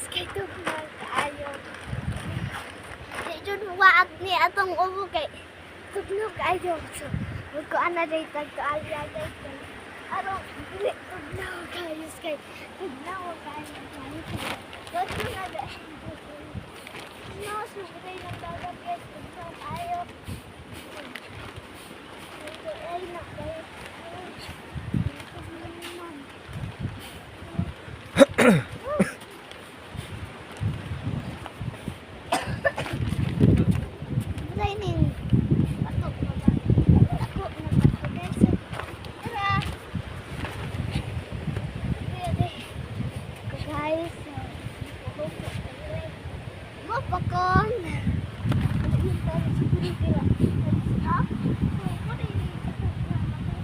Guys, kay tugnaw kaayo. Di jud waag ni atong ubo kay tugnaw kaayo. So, magkuan na day tag tuwalya, guys. Kay aron dili tugnaw, guys, kay tugnaw kaayo, guys. Wadto na day. No, sugday ng dagat, guys, tugnaw kaayo. Ay na, guys. Tugnaw man. Wala ning bato na ba? Dako na bato, guys. So, tara! Pwede. So, guys, so, mapakon. Yung tayo siguro kaya. Ah? So, pwede yung dako na bato.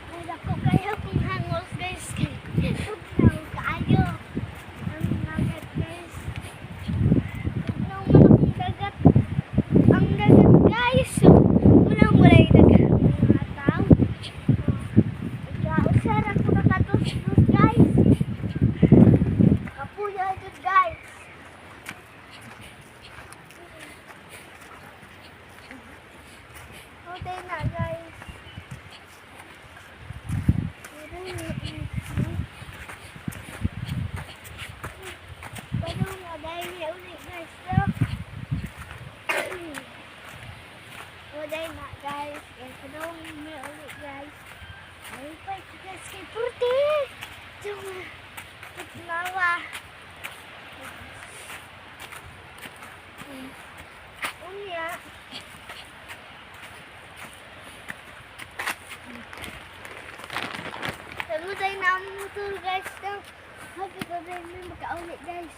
Ay, dako kayo kung hangos, guys. Kay tugnaw kaayo ang dagat, guys. Tugnaw man akong dagat. Ang dagat, guys. So, wala walay dagat mga tao. Ikaw, ko nakatustos, guys. Kapuya ito, guys. Okay na, guys. Pero nga dahil niya ulit, guys. So, waday na, guys. Kaya padong niya ulit, guys. Ay pa guys kay purti. Yung tugnawa. Unya. Samuday na ang motor, guys. So, happy ko din may makauli, guys.